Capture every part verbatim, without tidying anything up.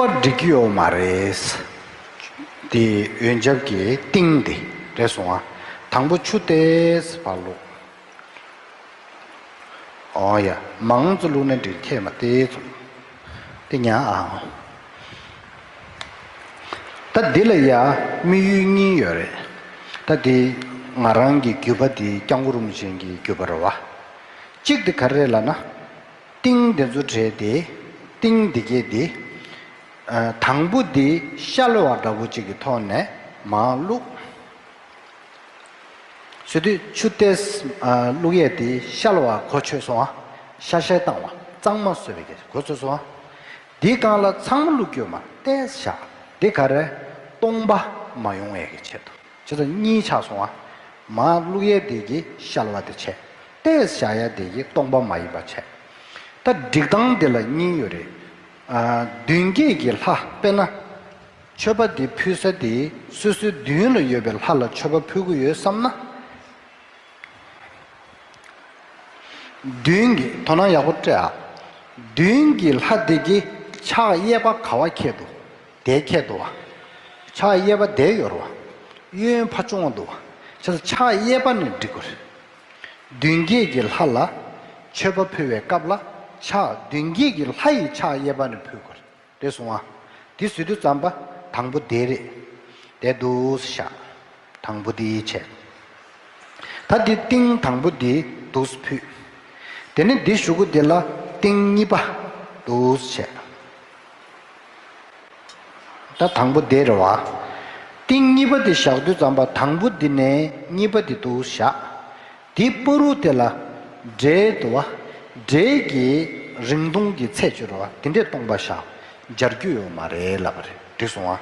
འགྲིག་གི་ཡོད་མ་རེད། དེ་ཡོན་ཆབ་ཀྱི་ཏིང་དེ་རེད་སོང་ཨ། དང་པོ་ཆུ་ཏེས་ཕར་བླུགས། ཨོ་ཡ། མང་ཙམ་བླུགས་ན་འགྲིག་ཁྱད་མ་ཏེ་ཙམ། དེ་ཉག་ཨ། ད་འདི་ལ་ཡ་དམིགས་ཡུལ་གཉིས་ཡོད་རེད། ད་དེ་ང་རང་གི་བརྒྱུད་པ་དེ་སྐྱབས་མགོན་རིན་པོ་ཆེ་གི་བརྒྱུད་པ་རེད་བ། གཅིག་དེ་ག་རེ་རེད་ལབ་ན། ཏིང་དེ་ཚོ་བྲིས་ཏེ། ཏིང་འདི་གས་དེ། ཨ། དང་པོ་དེ་བཤལ་བ་འདྲ་པོ་ཅིག་གི་ཐོག་ནས་མར་བླུགས། བྱས་དུས་ཆུ་ཏེས་བླུགས་ཡས་དེ་བཤལ་བ་གོ་ཆོད་སོང་ཨ། བཤལ་བཤལ་བཏང་བ་གཙང་མ་བཟོས་པའི་གོ་ཆོད་སོང་ཨ། དེའི་སྒང་ལ་ཚང་མ་བླུགས་རྒྱུ་མ་ཏེས་བཞག། དེ་ག་རེ། སྟོང་པ་མ་ཡོང་ཡས་ཀྱི་ཆེད་དུ། བྱས་ཙང་གཉིས་ཆགས་སོང་ཨ། མར་བླུགས་ཡས་དེ་གི་བཤལ་བ་དེ་བྱས། ཏེས་བཞག་ཡས་དེ་གི་སྟོང་པ་མ་ཡིན་པ་བྱས། ད་སྒྲིག་སྟངས་དེ་ལ་གཉིས་ཡོད་རེད། ཨ། མདུན་བསྐྱེད་ཀྱི་ལྷ་དཔེར་ན། མཆོད་པ་འདི་ཕུལ་ས་དེ་སོ་སོའི་མདུན་ལ་ཡོད་པའི་ལྷ་ལ་མཆོད་པ་ཕུལ་གྱི་ཡོད་བསམ་ན། མདུན་གྱི་དོ་སྣང་ཡག་པོ་སྤྲད་ཨ། མདུན་གྱི་ལྷ་དེ་གི་ཕྱག་གཡས་པ་ག་བ་འཁྱེར་འདུག་དེ་འཁྱེར་འདུག་བ། ཕྱག་གཡས་པ་དེ་ཡོད་རེད་བ། གཡོན་ཕར་བཅུག་འདུག་བ། བྱས་ཙང་ཕྱག་གཡས་པ་ནས་སྒྲིག་དགོས་རེད། མདུན་བསྐྱེད་ཀྱི་ལྷ་ལ་མཆོད་པ་ཕུལ་བའི་སྐབས་ལ་ཕྱག་མདུན་བསྐྱེད་ཀྱི་ལྷ་ཡི་ཕྱག་གཡས་པ་ནས་ཕུལ་དགོས་རེད། རེད་སོང་ཨ། འདི་བཟོས་དུས་ཙམ་པ་དང་པོ་དེ་རེད། དེ་འདུག་སེ་བཞག་དང་པོ་དེ་བྱས། ད་འདི་ཏིང་དང་པོ་དེ་འདུག་སེ་ཕུལ། དེ་ནས་འདི་གཞུག་གུ་དེ་ལ་ཏིང་གཉིས་པ་འདུག་སེ་བྱས། ད་དང་པོ་དེ་རེད་བ། ཏིང་གཉིས་པ་དེ་བཞག་དུས་ཙམ་པ་དང་པོ་འདི་ནས་གཉིས་པ་དེ་འདུག་སེ་བཞག་དེའི་བར་དུ་དེ་ལ་འབྲས་འདུག་བ། འབྲས་ཀྱི་རིང་ཐུང་གི་ཚད་ཅིག་རེད་བ། དེ་འདྲས་སྟོང་པ་བཞག་སྦྱར་རྒྱུ་ཡོད་མ་རེད་ལབ་པ་རེད། འགྲིག་སོང་ཨ།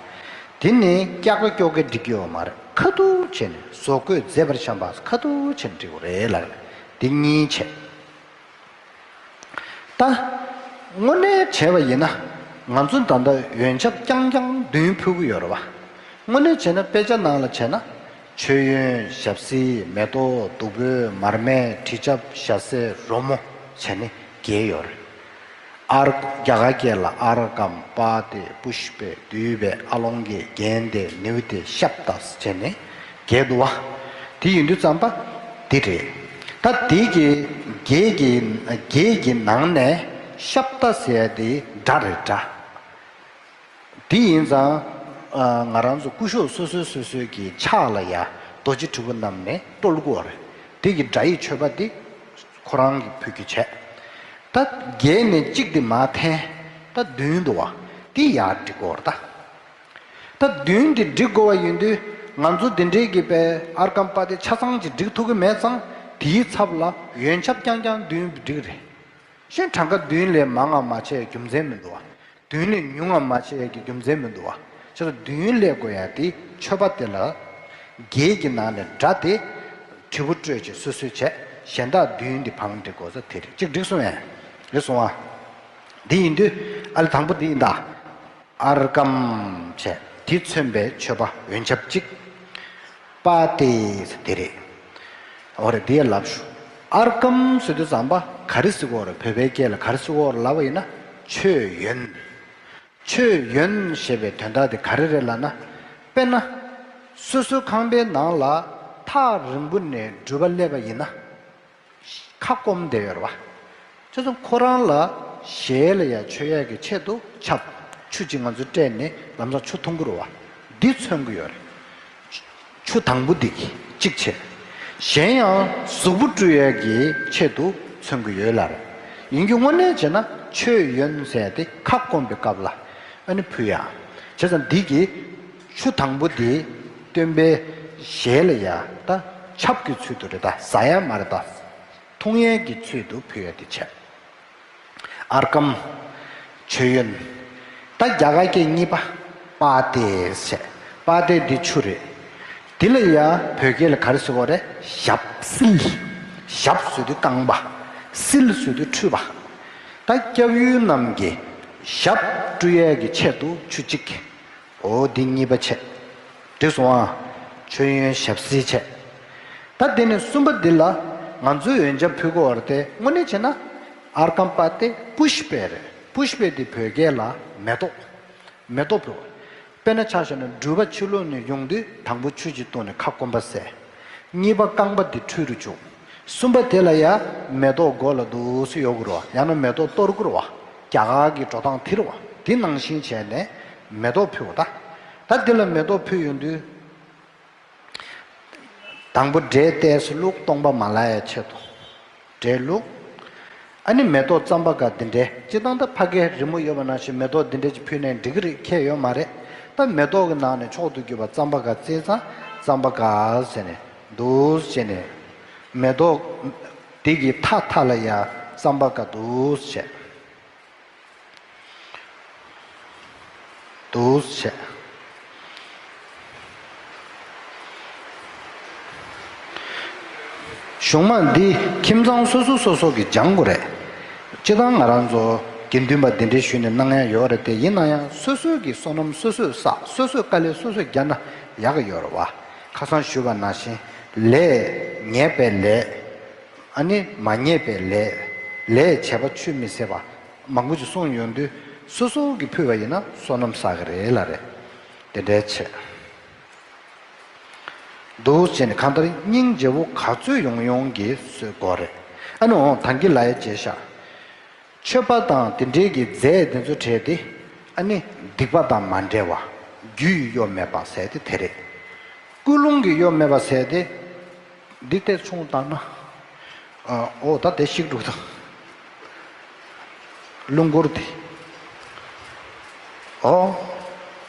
དེ་ནི་སྐྱག་པ་སྐྱོག་གེ་འགྲིག་གི་ཡོད་མ་རེད། ཁ་ཐུག་བྱས་ནས་བཟོ་བཀོད་མཛད་པར་བྱམས་པ་ཁ་ཐུག་བྱས་ནས་འགྲིག་གི་རེད་ལབ་པ་རེད། དེ་གཉིས་བྱས། ད། དངོས་གནས་བྱས་པ་ཡིན་ན། ང་ཚོ་ད་ལྟ་ཡོན་ཆབ་རྐྱང་རྐྱང་བདུན་ཕུལ་གྱི་ཡོད་རེད་བ། དངོས་གནས་བྱས་ན་དཔེ་ཆ་ནང་ལ་བྱས་ན། མཆོད་ཡོན། ཞབས་བསིལ། མེ་ཏོག། བདུག་སྤོས། མར་མེ། དྲི་ཆབ། ཞལ་ཟས། རོལ་མོ་བྱས་ནས་བརྒྱད་ཡོད་རེད། ཨར། རྒྱ་གར་སྐད་ལ་ཨར་ཀམ། པཱ་ཏི། པུཤ་པེ། དུད་པེ། ཨ་ལོང་ཀེ། གན་དེ། ནིའུ་ཏེ། ཤབ་ཏཱས་བྱས་ནས་བརྒྱད་འདུག་བ། དེ་ཡིན་དུས་ཙམ་པ་འདི་རེད། ད་དེ་གི་བརྒྱད་ཀྱི་བརྒྱད་ཀྱི་ནང་ནས་ཤབ་ཏཱ་ཟེར་ཡ་དེ་སྒྲ་རེད་སྒྲ། དེ་ཡིན་ཙང་། ཨ། ང་རང་ཚོ་སྐུ་ཞབས་སོ་སོའི་སོ་སོའི་གི་ཕྱག་ལ་ཡ་རྡོ་རྗེ་དྲིལ་བུ་བསྣམས་ནས་དཀྲོལ་དགོས་རེད། དེ་གི་སྒྲ་ཡི་མཆོད་པ་དེ་ཁོ་རང་གི་ཕུལ་རྒྱུ་བྱས། ད་བརྒྱད་ནས་གཅིག་དེ་མར་འཐེན། ད་བདུན་འདུག་བ། དེ་ཡར་སྒྲིག་དགོས་རེད་ད། ད་བདུན་དེ་སྒྲིག་དགོས་པ་ཡིན་དུས་ང་ཚོ་དེ་འདྲའི་གི་པའི་ཨར་ཀམ་པཱ་ཏི་ཆ་ཚང་ཅིག་སྒྲིག་ཐུབ་ཀྱི་མེད་ཙང་དེའི་ཚབ་ལ་ཡོན་ཆབ་རྐྱང་རྐྱང་བདུན་སྒྲིག་རེད། གཞན་གྲངས་ཀ་བདུན་ལས་མང་ང་མ་བྱས་རྒྱུ་མཚན་མི་འདུག་བ། བདུན་ལས་ཉུང་ང་མ་བྱས་རྒྱུ་རྒྱུ་མཚན་མི་འདུག་བ། བྱས་ཙང་བདུན་ལས་དགོས་ཡ་དེ་མཆོད་པ་དེ་ལ་བརྒྱད་ཀྱི་ནང་ནས་སྒྲ་དེ་དྲིལ་བུ་དཀྲོལ་ཅིག་སོ་སོས་བྱས། གཞན་དག་བདུན་དེ་བང་སྒྲིག་དགོས་ས་དེ་རེད། གཅིག་སྒྲིག་སོང་ངས། རེད་སོང་བ། འདི་ཡིན་དུས་ཨ་ལེ་དང་པོ་འདི་ཡིན་ད། ཨར་ཀམ་བྱས། དེ་མཚོན་པའི་མཆོད་པ་ཡོན་ཆབ་གཅིག་པཱ་ཏི་ཟེར་དེ་རེད། འོ་རེད། དེ་ལབ་ཤོག་ཨར་ཀམ་ཟེར་དུས་ཙམ་པ་ག་རེ་ཟེར་གྱི་ཡོད་རེད། བོད་པའི་སྐད་ལ་ག་རེ་ཟེར་གྱི་ཡོད་རེད་ལབ་པ་ཡིན་ན། མཆོད་ཡོན། མཆོད་ཡོན་ཞེས་པའི་དོན་དག་དེ་ག་རེ་རེད་ལབ་ན། དཔེར་ན། སོ་སོའི་ཁང་པའི་ནང་ལ་ཐག་རིང་པོ་ནས་སྒྲུབ་པ་སླེབས་པ་ཡིན་ན། ཁ་སྐོམ་བསྡད་ཡོད་རེད་བ། བྱས་ཙང་ཁོ་རང་ལ་ཞལ་ལ་ཡ་མཆོད་ཡས་ཀྱི་ཆེད་དུ་ཆབ། ཆུ་གཅིག་ང་ཚོས་སྤྲད་ནས་ལམ་སང་ཆུ་འཐུང་གི་རེད་བ། འདི་མཚོན་གྱི་ཡོད་རེད། ཆུ་དང་པོ་འདི་གཅིག་བྱས། གཞན་ཡང་གཟུགས་པོ་བཀྲུ་ཡས་ཀྱི་ཆེད་དུ་མཚོན་གྱི་ཡོད་ལ། ཡིན་རྒྱུ་དངོས་གནས་བྱས་ན་མཆོད་ཡོན་ཟེར་ཏེ་ཁ་སྐོམ་པའི་སྐབས་ལ་ཨ་ནི་ཕུལ་ཡ། བྱས་ཙང་འདི་གི་ཆུ་དང་པོ་འདི་སྟོན་པའི་ཞལ་ལ་ཡ་ད་ཆབ་ཀྱི་ཚུལ་དུ་རེད་ད། ཟ་ཡ་མ་རེད་ད། འཐུང་ཡས་ཀྱི་ཚུལ་དུ་ཕུལ་ཡ་དེ་བྱས། ཨར་ཀམ། མཆོད་ཡོན། ད་རྒྱ་གར་སྐད་གཉིས་པ། པཱ་ཏི་ཟེར། པཱ་ཏི་འདི་ཆུ་རེད། འདི་ལ་ཡ་བོད་སྐད་ལ་ག་རེ་ཟེར་གྱི་ཡོད་རེད། ཞབས་བསིལ། ཞབས་ཟེར་དུས་རྐང་པ། བསིལ་ཟེར་དུས་ཁྲུས་པ། ད་སྐྱབས་ཡུལ་རྣམས་ཀྱི་ཞབས་བཀྲུ་ཡས་ཀྱི་ཆེད་དུ་ཆུ་གཅིག་འོ་འདི་གཉིས་པ་བྱས། འགྲིག་སོང་ཨ། མཆོད་ཡོན་ཞབས་བསིལ་བྱས། ད་དེ་ནས་གསུམ་པ་འདི་ལ་ང་ཚོས་ཡོན་ཆབ་ཕུལ་གྱི་ཡོད་རེད་དེ། དངོས་གནས་བྱས་ན་ཨར་ཀམ་པཱ་ཏི་པུཤ་པེ་རེད། པུཤ་པེ་འདི་བོད་སྐད་ལ་མེ་ཏོག་མེ་ཏོག་ཕུལ་བ། དཔེར་ན་ཆ་བཞག་ན་སྦྲུལ་པ་ཕྱི་ལོགས་ནས་ཡོང་དུས་དང་པོ་ཆུ་གཅིག་བཏུང་ནས་ཁ་སྐོམ་པ་བཟས། གཉིས་པ་རྐང་པ་དེ་ཁྲུས་རུ་བཅུག་གསུམ་པ་དེ་ལ་ཡ་མེ་ཏོག་མགོ་ལ་འདུག་སེ་གཡོག་དགོས་རེད་བ། ཡང་ན་མེ་ཏོག་གཏོར་དགོས་རེད་བ། རྒྱ་གར་གྱི་འགྲོ་སྟངས་དེ་རེད་བ། དེ་ནང་བཞིན་བྱས་ནས་མེ་ཏོག་ཕུལ་བ་ད། ད་དེ་ལ་མེ་ཏོག་ཕུལ་ཡོང་དུས། དང་པོ་འབྲས་ཏོག་ཙམ་བླུགས། སྟོང་པ་མ་ལ་ཡའི་ཆེད་དུ། འབྲས་བླུགས། ཨ་ནི་མེ་ཏོག་རྩམ་པ་ག་འདི་འདྲའི་སྤྱིར་བཏང་ད་ཕ་གིའི་རི་མོ་ཡོད་པ་ནང་བཞིན་མེ་ཏོག་འདི་འདྲའི་ཅིག་ཕུལ་ནས་འགྲིག་གི་རེད། ཁྱད་ཡོད་མ་རེད། ད་མེ་ཏོག་གི་ནང་ནས་མཆོག་ཏུ་གྱུར་པ་རྩམ་པ་ག་བརྩིས་ཙང་རྩམ་པ་ག་ཟེར་ནས་འདུག་བྱས་ནས། མེ་ཏོག་འདི་གི་མཐའ་མཐའ་ལ་ཡ་རྩམ་པ་ག་འདུག་བྱས། འདུག་བྱས། གཞུང་མ་འདི་ཁྱིམ་ཚང་སོ་སོ་སོ་སོ་གིས་སྦྱང་དགོས་རེད། སྤྱིར་བཏང་ང་རང་ཚོ་དགེ་འདུན་པ་འདི་འདྲའི་ཞུས་ནས་གནང་ཡ་ཡོད་རེད་དེ། ཡིན་ན་ཡང་སོ་སོའི་གི་བསོད་ནམས་སོ་སོས་བསགས། སོ་སོས་དཀའ་ལས་སོ་སོས་བརྒྱབ་ན་ཡག་གི་ཡོད་རེད་བ། ཁ་སང་ཞུས་པ་ནང་བཞིན་ལས་ངེས་པའི་ལས། ཨ་ནི་མ་ངེས་པའི་ལས། ལས་བྱས་པ་ཆུད་མི་ཟ་བ། མང་པོ་ཅིག་གསུངས་ཡོང་དུས་སོ་སོ་གིས་ཕུལ་བ་ཡིན་ན་བསོད་ནམས་བསགས་ཀྱི་རེད་ལབ་རེད། དེ་འདྲའི་ཆེད་དུ་བྱས་ནས་གང་ལྟར་སྙིང་རྗེ་བོ་ག་ཚོད་ཡོང་ཡོང་གི་བཟོ་དགོས་རེད། ཨ་ནི་འོང་ད་གིན་ལབ་ཡ་བྱས་ཤག་མཆོད་པ་དང་དེ་འདྲའི་གི་རྫས་དེ་ཚོ་བྲིས་ཏེ། ཨ་ནི་སྡིག་པ་དང་མ་འབྲེལ་བ། རྒྱུ་ཡི་གཡོ་མེད་པ་ཟེར་ཏེ་དེ་རེད། ཀུན་སློང་གི་གཡོ་མེད་པ་ཟེར་ཏེ། འདི་ལྟས་ཆུང་བཏང་ན། ཨ། འོ་ད་དེ་ཤིག་འགྲོ་དང་། རླུང་འཁོར་དེ། ཨོ།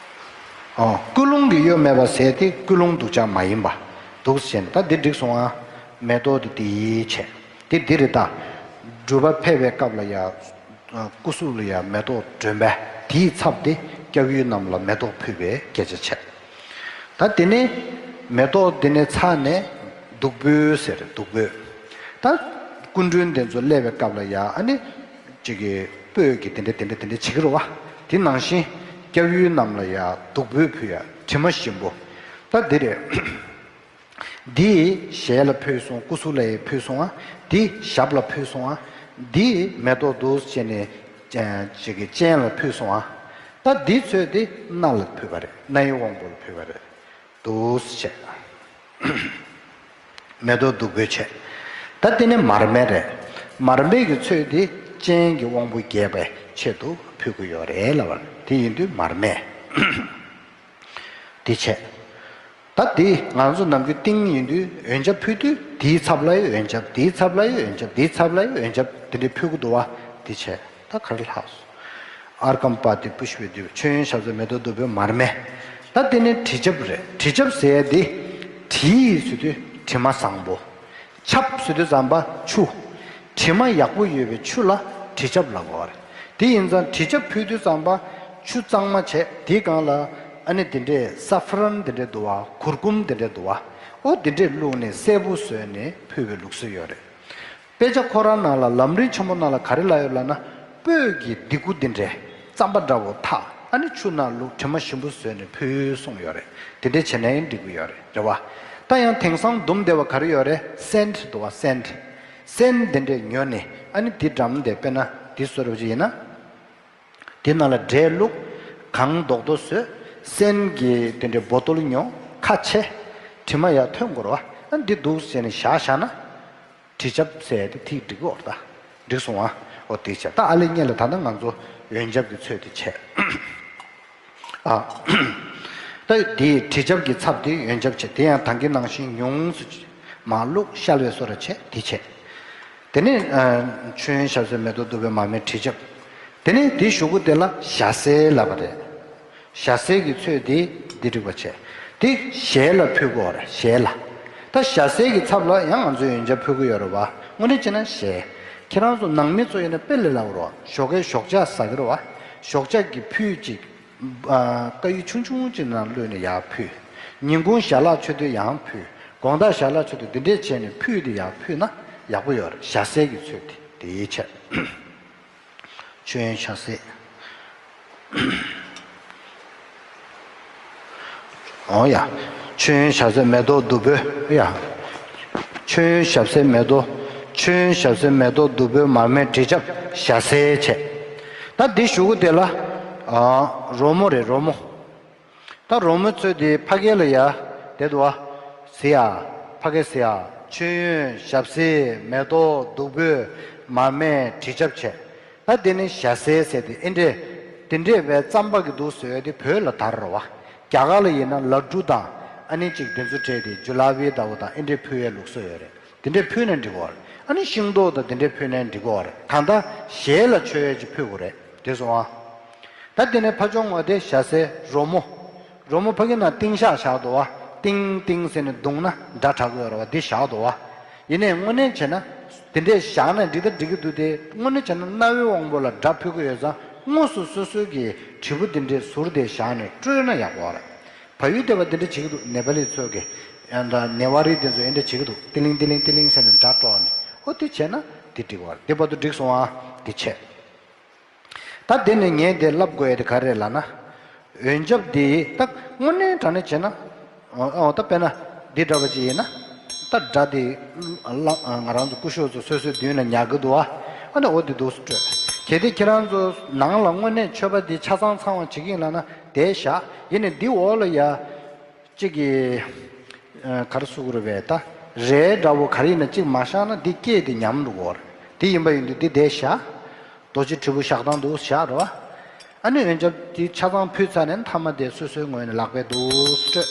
ཨོ། ཀུན་སློང་གི་གཡོ་མེད་པ་ཟེར་ཏེ་ཀུན་སློང་སྡུག་ཅག་མ་ཡིན་པ། འདུག་ཟེར་ནས་ད་འདི་འགྲིག་སོང་ཨ། མེ་ཏོག་དེ་འདིའི་ཆེད། དེ་འདི་རེད་ད། སྒྲུབ་པ་ཕེབས་པའི་སྐབས་ལ་ཡ། སྐུ་གཟུགས་ལ་ཡ་མེ་ཏོག་སྒྲོན་པས་དེའི་ཚབ་དེ་སྐྱབས་ཡུལ་རྣམས་ལ་མེ་ཏོག་ཕུལ་བའི་སྐད་ཆ་བྱས། ད་དེ་ནས་མེ་ཏོག་དེ་ནས་ཚར་ནས་བདུག་སྤོས་ཟེར། བདུག་སྤོས། ད་སྐུ་མགྲོན་དེ་ཚོ་སླེབས་པའི་སྐབས་ལ་ཡ་ཨ་ནི་ཅིག་གི་སྤོས་ཀྱི་དེ་འདྲ་དེ་འདྲ་དེ་འདྲ་བྱེད་ཀྱི་རེད་བ། དེ་ནང་བཞིན་སྐྱབས་ཡུལ་རྣམས་ལ་ཡ་བདུག་སྤོས་ཕུལ་ཡ་དྲི་མ་ཞིམ་པོ། ད་འདི་རེད། འདི་ཞལ་ལ་ཕུལ་སོང་། སྐུ་གཟུགས་ལ་ཡང་ཕུལ་སོང་ཨ། འདི་ཞབས་ལ་ཕུལ་སོང་ཨ། འདི་མེ་ཏོག་འདུག་བྱས་ནས་ཅིག་གི་སྤྱན་ལ་ཕུལ་སོང་ཨ། ད་འདི་ཚོས་དེ་སྣ་ལ་ཕུལ་བ་རེད། སྣའི་དབང་པོ་ལ་ཕུལ་བ་རེད། འདུག་བྱས། མེ་ཏོག་བདུག་སྤོས་བྱས། ད་དེ་ནས་མར་མེ་རེད། མར་མེ་གི་ཚོས་དེ་སྤྱན་གྱི་དབང་པོ་རྒྱས་པའི་ཆེད་དུ་ཕུལ་གྱི་ཡོད་རེད་ལབ་པ་དེ་ཡིན་དུས་མར་མེ། དེ་བྱས། ད་དེ་ང་ཚོ་ནམ་རྒྱུན་ཏིང་ཡིན་དུས་འོན་ཆ་ཕུལ་དུས་དེའི་ཚབ་ལ་ཡང་འོན་ཆ། དེའི་ཚབ་ལ་ཡང་འོན་ཆ། དེའི་ཚབ་ལ་ཡང་འོན་ཆ་དེ་འདྲས་ཕུལ་གི་འདུག་བ། དེ་བྱས་ད་ག་རེ་ལྷག་སོང་། ཨརྒྷཾ་པཱ་ཏི་པུཥྤེ་དྷཱུ་པེ། མཆོད་ཡོན་ཞབས་བསིལ་མེ་ཏོག་བདུག་སྤོས་མར་མེ། ད་དེ་ནས་དྲི་ཆབ་རེད། དྲི་ཆབ་ཟེར་ཡ་དེ་དྲི་ཟེར་དུས་དྲི་མ་བཟང་པོ། ཆབ་ཟེར་དུས་ཙམ་པ་ཆུ། དྲི་མ་ཡག་པོ་ཡོད་པའི་ཆུ་ལ་དྲི་ཆབ་ལབ་དགོས་རེད། དེ་ཡིན་ཙང་དྲི་ཆབ་ཕུལ་དུས་ཙམ་པ་ཆུ་གཙང་མ་བྱས། དེའི་སྒང་ལ་ཨ་ནི་དེ་འདྲས་སཱ་ཧྥ་རན་དེ་འདྲས་འདུག་བ། གུར་གུམ་དེ་འདྲས་འདུག་བ། ཨོ་དེ་འདྲས་བླུགས་ནས་སེར་པོ་བཟོས་ནས་ཕུལ་བའི་ལུགས་སྲོལ་ཡོད་རེད། དཔེ་ཆ་ཁོ་རང་ནང་ལ་ལམ་རིམ་ཆེན་མོ་ནང་ལ་ག་རེ་ལབ་ཡོད་ལབ་ན། སྤོས་ཀྱི་ལྡེ་གུ་འདི་འདྲས་རྩམ་པ་འདྲ་བོ་འཐག་ཨ་ནི་ཆུ་ནང་བླུགས་དྲི་མ་ཞིམ་པོ་བཟོས་ནས་ཕུལ་གསུངས་ཡོད་རེད། དེ་འདྲས་བྱས་ན་ཡང་འགྲིག་གི་ཡོད་རེད། རེད་བ། ད་ཡང་དེང་སང་འདུམ་བདེ་བ་ག་རེ་ཡོད་རེད། སེན་ཊི་འདུག་བ། སེན་ཊི། སེན་ཊི་འདི་འདྲས་ཉོས་ནས་ཨ་ནི་འདི་འགྲམ་དེ་དཔེར་ན་འདི་བཟོ་འདྲ་བོ་ཅིག་ཡིན་ན། དེ་ནང་ལ་འབྲས་བླུགས། གང་མདོག་མདོག་བཟོས། སེན་ཊི་གི་དེ་འདྲའི་བོ་ཏོལ་ཉོ། ཁ་ཕྱེ། དྲི་མ་ཡར་ཐོན་དགོས་རེད་བ། ཨ་འདི་འདུག་ཟེར་ནས་བཞག་བཞག་ན། དྲི་ཆབ་ཟེར་ཡ་དེ་ཐིག་འགྲིག་གི་འོ་ད། འགྲིག་སོང་ཨ། འོ་དེ་བྱས། ད་ཨ་ལེ་སྔོན་ལ་ད་ལྟ་ང་ཚོ་ཡོན་ཆབ་ཀྱི་ཚོད་དེ་བྱས། ཨ། ད་དེའི་དྲི་ཆབ་ཀྱི་ཚབ་དེ་ཡོན་ཆབ་བྱས། དེ་ཡང་ད་གིན་ནང་བཞིན་ཉུང་སུ་མར་བླུགས། བཤལ་བའི་བཟོ་འདྲ་བྱས། དེ་བྱས། དེ་ནས་ཨ། མཆོད་ཡོན་ཞབས་བསིལ་མེ་ཏོག་བདུག་སྤོས་མར་མེ་དྲི་ཆབ། དེ་ནས་དེའི་གཞུག་གུ་དེ་ལ་ཞལ་ཟས་ལབ་པ་རེད། ཞལ་ཟས་ཀྱི་ཚོད་དེ་འདི་འགྲིག་པ་བྱས། དེ་ཞལ་ལ་ཕུལ་དགོས་རེད། ཞལ་ལ། ད་ཞལ་ཟས་ཀྱི་ཚབ་ལ་ཡང་ང་ཚོས་ཡོན་ཆབ་ཕུལ་གྱི་ཡོད་རེད་བ། དངོས་གནས་བྱས་ན་ཞལ། ཁྱེད་རང་ཚོ་ནང་མི་ཚོ་ཡིན་ན་དཔེ་ལས་སླ་བོ་རེད་བ། ཞོགས་ཀས་ཞོགས་ཇ་ཟ་གི་རེད་བ། ཞོགས་ཇ་གི་ཕུད་ཅིག་ཨ། དཀར་ཡོལ་ཆུང་ཆུང་ཅིག་ནང་བླུགས་ནས་ཡར་ཕུལ། ཉིན་གུང་ཞལ་ལག་མཆོད་དུས་ཡང་ཕུལ། དགོང་དག་ཞལ་ལག་མཆོད་དུས་འདི་འདྲས་བྱས་ནས་ཕུད་དེ་ཡར་ཕུལ་ན་ཡག་པོ་ཡོད་རེད། ཞལ་ཟས་ཀྱི་ཚོད་དེ་དེའི་ཆེད། མཆོད་ཡོན་ཞལ་ཟས། འོ་ཡ། མཆོད་ཡོན་ཞབས་བསིལ་མེ་ཏོག་བདུག་སྤོས། ཡ། མཆོད་ཡོན་ཞབས་བསིལ་མེ་ཏོག་མཆོད་ཡོན་ཞབས་བསིལ་མེ་ཏོག་བདུག་སྤོས་མར་མེ་དྲི་ཆབ་ཞལ་ཟས་བྱས། ད་འདི་གཞུག་གུ་དེ་ལ། ཨ། རོལ་མོ་རེད། རོལ་མོ། ད་རོལ་མོ་ཚོས་དེ་ཕ་གི་ལ་ཡ་དེ་འདུག་བ། ཟེར་ཡ། ཕ་གི་ཟེར་ཡ། མཆོད་ཡོན། ཞབས་བསིལ། མེ་ཏོག་བདུག་སྤོས། མར་མེ། དྲི་ཆབ་བྱས། ད་དེ་ནི་ཞལ་ཟས་ཟེར་དེ་ཨེ་འདྲས། དེ་འདྲས་བས་རྩམ་པ་གི་འདུག་ཟེར་དེ་བོད་ལ་དར་རོ་བ། རྒྱ་གར་ལ་ཡིན་ན་ལ་ཌུ་དང་ཨ་ནི་གཅིག་དེ་ཚོ་སྤྲད་དེ་ཇུ་ལ་བི་ལྟ་བུ་དང་ཨེ་འདྲས་ཕུལ་ཡའི་ལུགས་སྲོལ་ཡོད་རེད། དེ་འདྲས་ཕུལ་ན་འགྲིག་གོ་རེད། ཨ་ནི་ཤིང་ཏོག་དང་དེ་འདྲས་ཕུལ་ན་འགྲིག་གོ་རེད། གང་ལྟར་ཞལ་ལ་མཆོད་ཡས་ཅིག་ཕུལ་དགོས་རེད། དེ་སོང་ཨ། ད་དེ་ནས་ཕ་ཆུང་བ་དེ་ཞལ་ཟས་རོལ་མོ། རོལ་མོ་ཕ་གི་ན་ཏིང་ཤག་བཞག་འདུག་བ། ཏིང་ཏིང་ཟེར་ནས་བརྡུངས་ན་སྒྲ་གྲགས་ཀྱི་ཡོད་རེད་བ། དེ་བཞག་འདུག་བ། ཡིན་ནའི་དངོས་གནས་བྱས་ན། དེ་འདྲས་བཞག་ན་འགྲིག་ད་འགྲིག་གི་འདུག་སྟེ། དངོས་གནས་བྱས་ན་རྣ་བའི་དབང་པོ་ལ་སྒྲ་ཕུལ་གི་ཡོད་ཙང་དངོས་སུ་སོ་སོའི་གི་དྲིལ་བུ་དེ་འདྲས་ཟུར་དེ་བཞག་ནས་དཀྲོལ་ན་ཡག་པོ་རེད། བལ་ཡུལ་སྡེ་པ་དེ་འདྲ་བྱེད་ཀྱི་འདུག་ནེ་པ་ལི་ཚོ་གི་ཡང་ད་ནེ་ཝ་རི་དེ་ཚོ་ཨེ་འདྲ་བྱེད་ཀྱི་འདུག་ཏི་ལིང་ཏི་ལིང་ཏི་ལིང་ཟེར་ནས་སྒྲ་དཀྲོག་ནས། ཨོ་དེ་བྱས་ན་དེ་འགྲིག་པ་རེད། དེ་བར་དུ་འགྲིག་སོང་ཨ། དེ་བྱས། ད་དེ་ནས་ངས་དེ་ལབ་དགོས་ཡ་དེ་ག་རེ་རེད་ལབ་ན། འོན་ཆབ་དེ་ད་དངོས་གནས་དྲང་གནས་བྱས་ན། ཨོ་ད་དཔེར་ན་འདི་འདྲ་པོ་ཅིག་ཡིན་ན། ད་སྒྲ་དེ་ལ་ང་རང་ཚོ་སྐུ་ཞབས་ཚོ་སོ་སོའི་མདུན་ལ་ཉར་གི་འདུག་ཨ། ཨ་ནི་འོ་དེ་འདུག་སེ་སྤྲོད། གལ་ཏེ་ཁྱེད་རང་ཚོ་ནང་ལ་དངོས་གནས་མཆོད་པ་འདི་ཆ་ཚང་ཚང་བ་བྱེད་ཀྱི་ཡིན་ལབ་ན་དེ་བཞག་ཡིན་ནའི་འདི་འོག་ལ་ཡ། གཅིག་གིས། ཨ། ག་རེ་གསུང་གི་རེད་པས། ད་རས་འདྲ་བོ་ག་རེ་ཡིན་ན་གཅིག་མ་བཞག་ན་འདི་སྐད་དེ་ཉམས་འགྲོ་གི་རེད། དེ་ཡིན་པ་ཡིན་དུས་འདི་བསྡད་བཞག་རྡོ་རྗེ་དྲིལ་བུ་བཞག་སྟངས་འདུག་བཞག་རེད་བ། ཨ་ནི་འོན་ཀྱང་འདི་ཆ་ཚང་ཕུལ་ཚར་ནས་མཐའ་མ་དེ་སོ་སོའི་ངོས་ནས་ལག་པས་འདུག་སྤྲོད།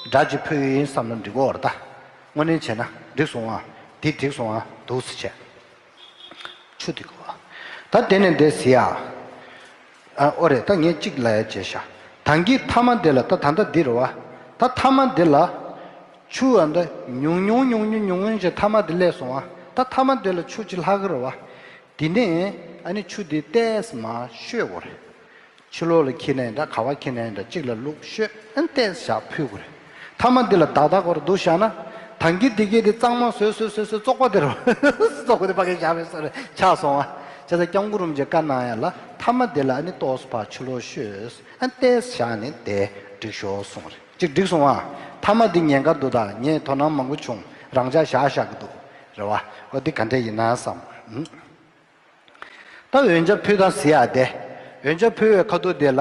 སྒྲ་ཅིག་ཕུལ་ཡིན་བསམ་ན་འགྲིག་གི་རེད་ད། དངོས་གནས་བྱས་ན་འགྲིག་སོང་ཨ། འདི་འགྲིག་སོང་ཨ། འདུག་སེ་བྱས། ཆུ་དེ་གོ། ད་དེ་ནས་འདི་ཟེར་ཡ། ཨ། ཨོ་རེད། ད་ངས་གཅིག་ལབ་ཡ་བྱས་ཤག་དང་གི་མཐའ་མ་འདི་ལ་ད་ད་ལྟ་འདི་རེད་བ། ད་མཐའ་མ་འདི་ལ་ཆུ་ཨ་འདི་ཉུང་ཉུང་ཉུང་ཉུང་ཉུང་ཉུང་བྱས་མཐའ་མ་འདི་སླེབས་སོང་བ། ད་མཐའ་མ་འདི་ལ་ཆུ་ཅིག་ལྷག་གི་རེད་བ། དེ་ནས་ཨ་ནི་ཆུ་འདི་ཏོག་ཙམ་མར་བཤོས་དགོས་རེད། ཕྱི་ལོགས་ལ་འཁྱེར་ནའི་འདྲ། ག་པར་འཁྱེར་ནའི་འདྲ། གཅིག་ལ་བླུགས་བཤོས། ཨ་ནི་ཏོག་ཙམ་བཞག་ཕུལ་དགོས་རེད། མཐའ་མ་འདི་ལ་བདག་བདག་གོ་རེ་འདུག་བཞག་ན། ད་གིན་འདི་གས་དེ་གཙང་མ་བཟོས་བཟོས་བཟོས་བཟོས་བཙོག་པ་དེ་རེད། བཙོག་པ་དེ་ཕ་གིར་བཞག་པའི་བཟོ་འདྲ་ཆགས་སོང་བ། བྱས་ཙང་སྐྱབས་མགོན་རིན་པོ་ཆེས་བཀའ་གནང་ཡ་ལ་མཐའ་མ་འདི་ལ་ཨ་ནི་ཏོག་ཙམ་ཕར་ཕྱི་ལོགས་བཤོས། ཨ་ནི་ཏོག་ཙམ་བཞག་ནས་དེ་འགྲིག་ཤོག་གསུངས་རེད། གཅིག་འགྲིག་སོང་བ། མཐའ་མ་འདི་ཉེན་ཁ་འདུག་ད་ངས་དོ་སྣང་མང་པོ་བྱུང་། རང་འཇགས་བཞག་བཞག་གི་འདུག་རེད་བ། འོ་འདི་ག་འདྲ་ཡིན་ན་བསམ། ཨུམ། ད་འོན་ཆབ་ཕུལ་སྟངས་ཟེར་ཡ་དེ། འོན་ཆབ་ཕུལ་བའི་ཁ་ཐུག་དེ་ལ།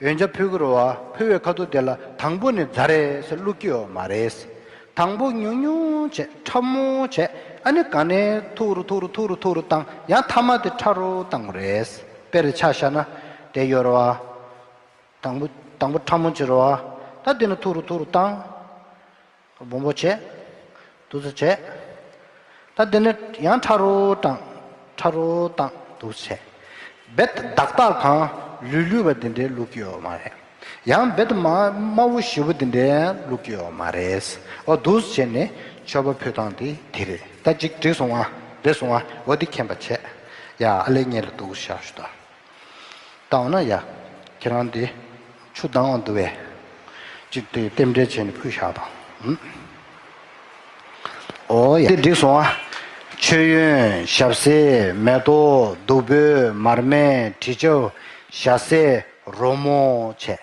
འོན་ཆབ་ཕུལ་གི་རེད་བ། ཕུལ་བའི་ཁ་ཐུག་དེ་ལ་དང་པོ་ནས་ཛ་རེ་ཟེར་བླུག་གི་ཡོད་མ་རེད། དང་པོ་ཉུང་ཉུང་བྱས་ཕྲ་མོ་བྱས། ཨ་ནི་ག་ནས་ཐུག་རུ་ཐུག་རུ་ཐུག་རུ་ཐུག་རུ་བཏང་། ཡང་མཐའ་མ་དེ་ཕྲ་རུ་བཏང་དགོས་རེད། དཔེར་ཆ་བཞག་ན་དེ་ཡོད་རེད་བ། དང་པོ་དང་པོ་ཕྲ་མོ་བྱེད་རོགས། ད་དེ་ནས་ཐུག་རུ་ཐུག་རུ་བཏང་། སྦོམ་པོ་བྱས། འདུག་སེ་བྱས། ད་དེ་ནས་ཡང་ཕྲ་རུ་བཏང་། ཕྲ་རུ་བཏང་། འདུག་སེ་བྱས། རྦད་དག་དག་གང་ལུས་ལུས་པ་དེ་འདྲའི་བླུག་གི་ཡོད་མ་རེད། ཡང་རྦད་དམར་དམར་པོ་ཞེ་པོ་དེ་འདྲའི་བླུག་གི་ཡོད་མ་རེད། འོ་འདུག་སེ་བྱས་ནས་མཆོད་པ་ཕུལ་སྟངས་དེ་དེ་རེད། ད་ཅིག་འགྲིག་སོང་ང་། འགྲིག་སོང་ང་། འོ་དེ་མཁྱེན་པ་བྱས། ཡ་ཨ་ལེ་ངེད་ལ་འདུག་སེ་བཞག་ཞུ་ད། བཏང་ན་ཡ། ཁྱེད་རང་འདི་ཆུ་དྭངས་པ་འདུག་པས། ཅིག་དེ་རྟེན་འབྲེལ་བྱས་ནས་ཕུལ་བཞག་དང་། ཨུམ། ཨོ་ཡ། དེ་འགྲིག་སོང་ཨ། མཆོད་ཡོན། ཞབས་བསིལ། མེ་ཏོག་བདུག་སྤོས། མར་མེ། དྲི་ཆབ། ཞལ་ཟས། རོལ་མོ་བྱས།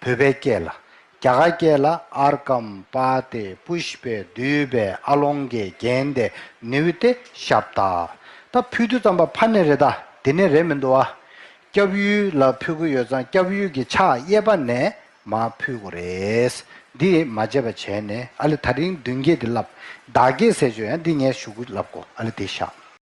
བོད་པའི་སྐད་ལ། རྒྱ་གར་སྐད་ལ་ཨར་ཀམ་པཱ་ཏི་པུཤ་པེ་དུ་པེ་ཨ་ལོང་གེ་གན་ཏེ་ནུ་ཏེ་ཤབ་ད། ད་ཕུལ་དུས་ཙམ་པ་ཕར་ནས་རེད་ད། འདི་ནས་རེད་མི་འདུག་ཨ། སྐྱབས་ཡུལ་ལ་ཕུལ་གྱི་ཡོད་ཙང་སྐྱབས་ཡུལ་གྱི་ཕྱག་གཡས་པ་ནས་མར་ཕུལ་དགོས་རེད། འདི་མ་བརྗེད་པ་བྱས་ནས་ཨ་ལེ་ད་རིང་མདུན་བསྐྱེད་འདི་ལབ། བདག་བསྐྱེད་ཟེར་བརྗོད་ཡང་འདི་ངས་ཞུ་གི་ལབ་གོ། ཨ་ལེ་དེ་བཞག